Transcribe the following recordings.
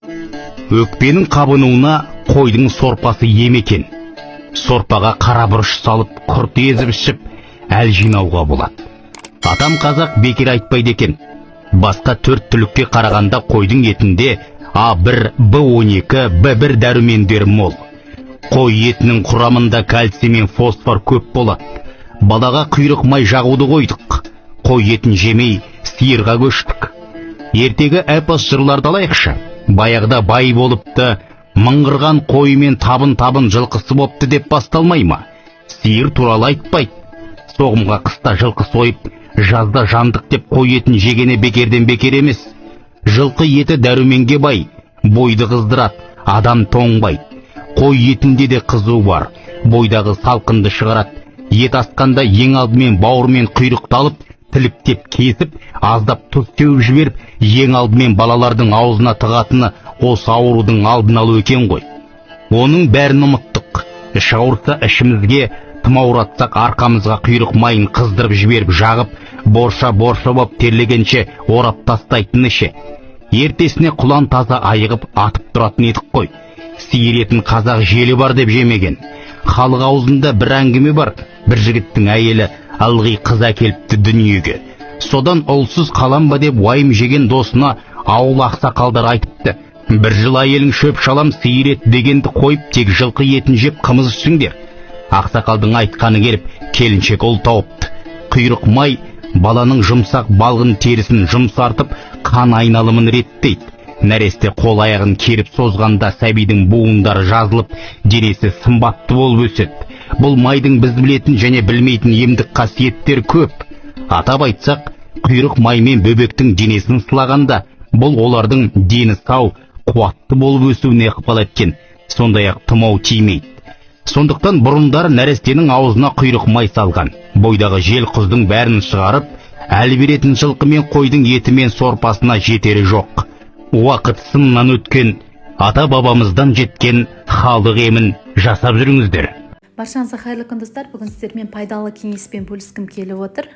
Өкпенің қабынуына қойдың сорпасы ем екен. Сорпаға қара бұрыш салып, құрт езіп ішіп, әл жинауға болады. Атам қазақ бекер айтпайды екен. Басқа төрт түлікке қарағанда қойдың етінде А1, Б12, Б1 дәрумендері мол. Қой етінің құрамында кальций мен фосфор көп болады. Балаға құйрық май жағуды қойдық. Қой етін жемей, сиырға көштік. Ертегі эпос жырларды алайықшы. Баяғыда бай болыпты, мыңғырған қойы мен табын-табын жылқысы бопты деп басталмай ма? Сиыр туралы айтпайды. Соғымға қыста жылқы сойып, жазда жандық деп қой етін жегені бекерден бекер емес. Жылқы еті дәруменге бай, бойды қыздырады, адам тоңбайды. Қой етінде де қызу бар, бойдағы салқынды шығарады. Ет асқанда ең алдымен бауыр мен құйрықты алып, тіліктеп кесіп, аздап тұз теуіп жіберіп, ең алдымен балалардың аузына тығатыны осы аурудың алдын алу екен ғой. Оның бәрін ұмыттық. Іш ауырса ішімізге, тымауратсақ арқамызға құйрық майын қыздырып жіберіп жағып, борша-борша боп терлегенше орап тастайтын ше. Ертесіне құлан таза айығып атып тұратын едік қой. Сиыр етін қазақ желі бар деп жемеген. Халық аузында бір әңгіме бар. Бір жігіттің әйелі ылғи қыз әкеліпті дүниеге. Содан ұлсыз қалам ба деп уайым жеген досына ауыл ақсақалдар айтыпты. Бір жыл әйелің шөп шалам сиыр ет дегенді қойып, тек жылқы етін жеп қымыз ішсіңдер. Ақсақалдың айтқаны келіп, келіншек ұл тауыпты. Құйрық май баланың жұмсақ балғын терісін жұмсартып, қан айналымын реттейді. Нәресте қол аяғын керіп созғанда сәбидің буындары жазылып, денесі сымбатты болып өседі. Бұл майдың біз білетін және білмейтін емдік қасиеттері көп. Атап айтсақ, құйрық маймен бөбектің денесін сылағанда, бұл олардың дені сау, қуатты болып өсуіне ықпал еткен, сондай-ақ тұмау тимейді. Сондықтан бұрындары нәрестенің аузына құйрық май салған. Бойдағы жел құздың бәрін шығарып, әл беретін жылқы мен қойдың еті мен сорпасына жетері жоқ. Уақыт сыннан өткен, ата-бабамыздан жеткен халық емін жасап жүріңіздер. Баршаңызға қайырлы күн, достар. Бүгін сіздермен пайдалы кеңеспен бөліскім келіп отыр.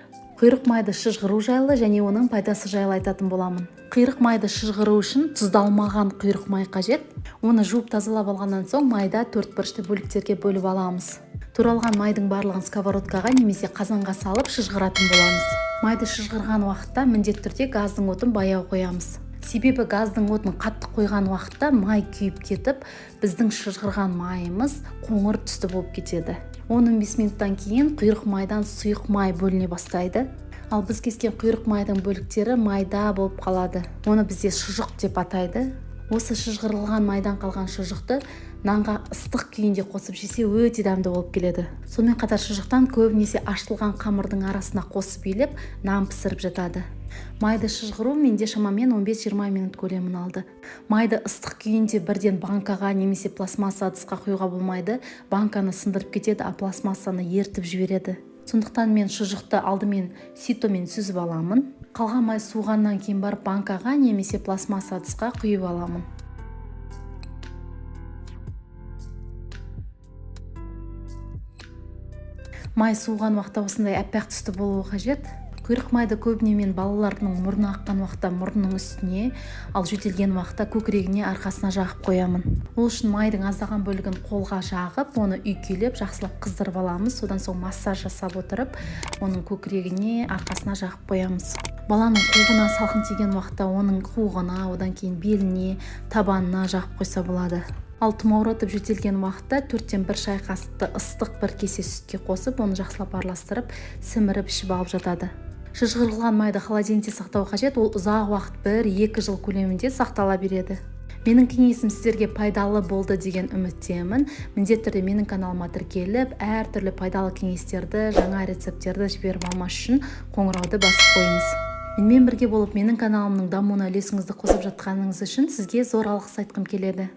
Құйрық майды шыжғыру жайлы және оның пайдасы жайлы айтатын боламын. Құйрық майды шыжғыру үшін тұздалмаған құйрық май қажет. Оны жуып тазалап алғаннан соң майда төрт бұрышты бөліктерге бөліп аламыз. Туралған майдың барлығын сковородкаға немесе қазанға салып шыжғыратын боламыз. Майды шыжғырған уақытта міндетті түрде газдың отын баяу қоямыз. Себебі газдың отын қатты қойған уақытта май күйіп кетіп, біздің шыжғырған майымыз қоңыр түсті болып кетеді. 10-15 минуттан кейін құйрық майдан сұйық май бөліне бастайды. Ал біз кескен құйрық майдың бөліктері майда болып қалады. Оны бізде шұжық деп атайды. Осы шыжғырылған майдан қалған шұжықты нанға ыстық күйінде қосып жесе өте дәмді болып келеді. Сонымен қатар шұжықтан көбінесе ашылған қамырдың арасына қосып илеп, нан пісіріп жатады. Майды шыжғыру менде шамамен 15-20 минут көлемін алды. Майды ыстық күйінде бірден банкаға немесе пластмасса ыдысқа құюға болмайды. Банканы сындырып кетеді, а пластмассаны ертіп жібереді. Сондықтан мен шұжықты алдымен ситомен сүзіп аламын. Қалған май суығаннан кейін барып банкаға немесе пластмасса ыдысқа құйып аламын. Май суыған уақытта осындай аппақ түсті болуы қажет. Құйрық майды көбіне мен балалардың мұрны аққан уақытта мұрнының үстіне, ал жөтелген уақытта көкірегіне, арқасына жағып қоямын. Ол үшін майдың аздаған бөлігін қолға жағып, оны үйкелеп, жақсылап қыздырып аламыз. Содан соң массаж жасап отырып, оның көкірегіне, арқасына жағып қоямыз. Баланың қуығына салқын тиген уақытта оның қуығына, одан кейін беліне, табанына жағып қойса болады. Ал тұмауратып жөтелген уақытта 1/4 шай қасықты ыстық бір кесе сүтке қосып, оны жақсылап араластырып, сіміріп ішіп алып жатады. Шыжғырылған майды холодильникте сақтау қажет, ол ұзақ уақыт 1-2 жыл көлемінде сақтала береді. Менің кеңесім сіздерге пайдалы болды деген үміттемін. Міндетті түрде менің каналыма тіркеліп, әртүрлі пайдалы кеңестерді, жаңа рецепттерді жіберіп алмас үшін қоңырауды басып қойыңыз. Менімен бірге болып, менің каналымның дамуына үлесіңізді қосып жатқаныңыз үшін сізге зор алғыс айтқым келеді.